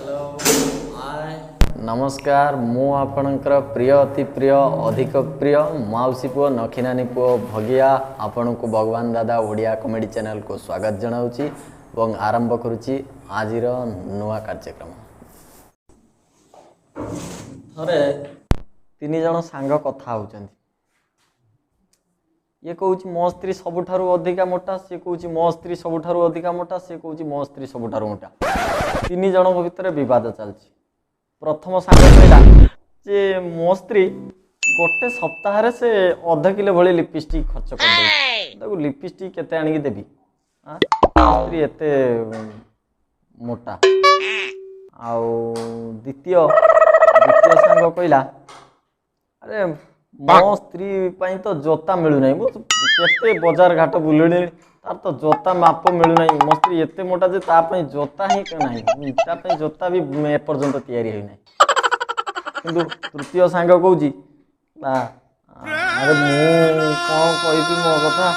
Hello, ହାଏ, ନମସ୍କାର। ମୁଁ ଆପଣଙ୍କର ପ୍ରିୟ, ଅତି ପ୍ରିୟ, ଅଧିକ ପ୍ରିୟ ମାଉସୀ ପୁଅ, ନଖିନାନୀ ପୁଅ ଭଗିଆ ଆପଣଙ୍କୁ ଭଗବାନ ଦାଦା ଓଡ଼ିଆ କମେଡ଼ି ଚ୍ୟାନେଲକୁ ସ୍ୱାଗତ ଜଣାଉଛି ଏବଂ ଆରମ୍ଭ କରୁଛି ଆଜିର ନୂଆ କାର୍ଯ୍ୟକ୍ରମ। ଥରେ ତିନି ଜଣ ସାଙ୍ଗ କଥା ହେଉଛନ୍ତି। ଇଏ କହୁଛି ମୋ ସ୍ତ୍ରୀ ସବୁଠାରୁ ଅଧିକା ମୋଟା, ସିଏ କହୁଛି ମୋ ସ୍ତ୍ରୀ ସବୁଠାରୁ ଅଧିକା ମୋଟା, ସିଏ କହୁଛି ମୋ ସ୍ତ୍ରୀ ସବୁଠାରୁ ମୋଟା। ତିନି ଜଣଙ୍କ ଭିତରେ ବିବାଦ ଚାଲିଛି। ପ୍ରଥମ ସାଙ୍ଗ କହିଲା ଯେ ମୋ ସ୍ତ୍ରୀ ଗୋଟେ ସପ୍ତାହରେ ସେ ଅଧ କିଲୋ ଭଳି ଲିପିଷ୍ଟିକ୍ ଖର୍ଚ୍ଚ କରିଦେଉଛି, ତାକୁ ଲିପିଷ୍ଟିକ୍ କେତେ ଆଣିକି ଦେବି? ମୋ ସ୍ତ୍ରୀ ଏତେ ମୋଟା। ଆଉ ଦ୍ୱିତୀୟ ସାଙ୍ଗ କହିଲା, ଆରେ ମୋ ସ୍ତ୍ରୀ ପାଇଁ ତ ଜୋତା ମିଳୁନାହିଁ, ମୁଁ କେତେ ବଜାର ଘାଟ ବୁଲିଲିଣି, ତାର ତ ଜୋତା ମାପ ମିଳୁନାହିଁ। ମୋ ସ୍ତ୍ରୀ ଏତେ ମୋଟା ଯେ ତା ପାଇଁ ଜୋତା ହିଁ ନାହିଁ, ତା ପାଇଁ ଜୋତା ବି ଏପର୍ଯ୍ୟନ୍ତ ତିଆରି ହୋଇନାହିଁ। କିନ୍ତୁ ତୃତୀୟ ସାଙ୍ଗ କହୁଛି ନା, ଆରେ ମୁଁ କ'ଣ କହିବି ମୋ କଥା,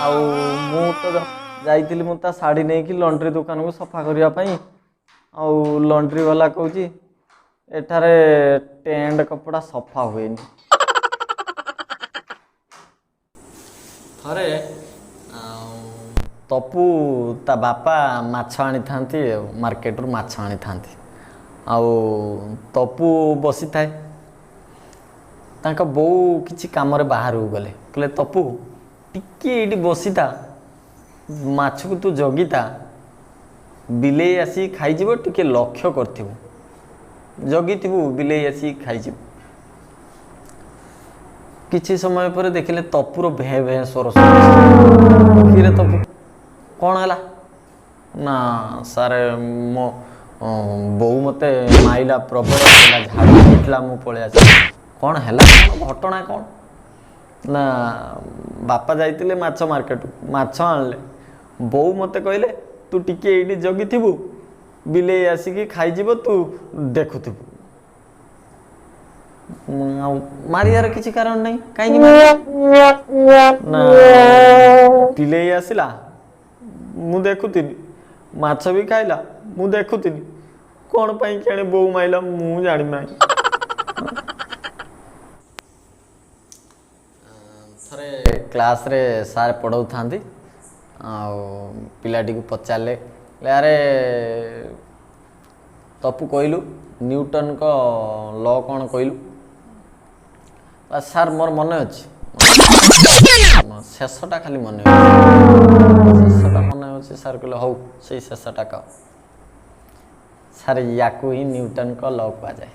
ଆଉ ମୁଁ ତ ଯାଇଥିଲି ମୁଁ ତା ଶାଢ଼ୀ ନେଇକି ଲଣ୍ଡ୍ରି ଦୋକାନକୁ ସଫା କରିବା ପାଇଁ, ଆଉ ଲଣ୍ଡ୍ରି ବାଲା କହୁଛି ଏଠାରେ ଟେଣ୍ଟ କପଡ଼ା ସଫା ହୁଏନି। ଥରେ ତପୁ ତା ବାପା ମାଛ ଆଣିଥାନ୍ତି, ମାର୍କେଟରୁ ମାଛ ଆଣିଥାନ୍ତି, ଆଉ ତପୁ ବସିଥାଏ। ତାଙ୍କ ବୋଉ କିଛି କାମରେ ବାହାରକୁ ଗଲେ, କହିଲେ ତପୁ ଟିକେ ଏଇଠି ବସିଥା, ମାଛକୁ ତୁ ଜଗିଥା, ବିଲେଇ ଆସିକି ଖାଇଯିବ, ଟିକେ ଲକ୍ଷ୍ୟ କରିଥିବୁ, ଜଗିଥିବୁ, ବିଲେଇ ଆସିକି ଖାଇଯିବ। କିଛି ସମୟ ପରେ ଦେଖିଲେ ତପୁର ଭେଁ ଭେଁ ସ୍ୱର ଶୁଭୁଛି। କିରେ ତପୁ, କ'ଣ ହେଲା? ନା ସାରେ, ମୋ ବୋଉ ମୋତେ ମାଇଲା, ପ୍ରବଳ ମାଇଲା, ଝାଡ଼ୁ ପିଟିଲା, ମୁଁ ପଳେଇ ଆସିଲି। କ'ଣ ହେଲା, କ'ଣ ଘଟଣା କ'ଣ? ନା ବାପା ଯାଇଥିଲେ ମାଛ ମାର୍କେଟକୁ, ମାଛ ଆଣିଲେ, ବୋଉ ମୋତେ କହିଲେ ତୁ ଟିକେ ଏଇଠି ଜଗିଥିବୁ, ବିଲେଇ ଆସିକି ଖାଇଯିବ, ତୁ ଦେଖୁଥିବୁ। ଆଉ ମାରିବାର କିଛି କାରଣ ନାହିଁ, କାହିଁକି? ନା ବିଲେଇ ଆସିଲା, ମୁଁ ଦେଖୁଥିଲି, ମାଛ ବି ଖାଇଲା, ମୁଁ ଦେଖୁଥିଲି, କ'ଣ ପାଇଁ କେଣେ ବୋଉ ମାଇଲା ମୁଁ ଜାଣିନାହିଁ। ଥରେ କ୍ଲାସ୍ରେ ସାର୍ ପଢ଼ଉଥାନ୍ତି, ଆଉ ପିଲାଟିକୁ ପଚାରିଲେ, ଆରେ ତପୁ କହିଲୁ ନ୍ୟୁଟନଙ୍କ ଲ କ'ଣ କହିଲୁ? ସାର୍ ମୋର ମନେ ଅଛି, ଶେଷଟା ଖାଲି ମନେ ଅଛି, ଶେଷଟା ମନେ ଅଛି। ସାର୍ କହିଲେ ହଉ ସେଇ ଶେଷଟା କହ। ସାର୍ ୟାକୁ ହିଁ ନ୍ୟୁଟନଙ୍କ ଲ କୁହାଯାଏ।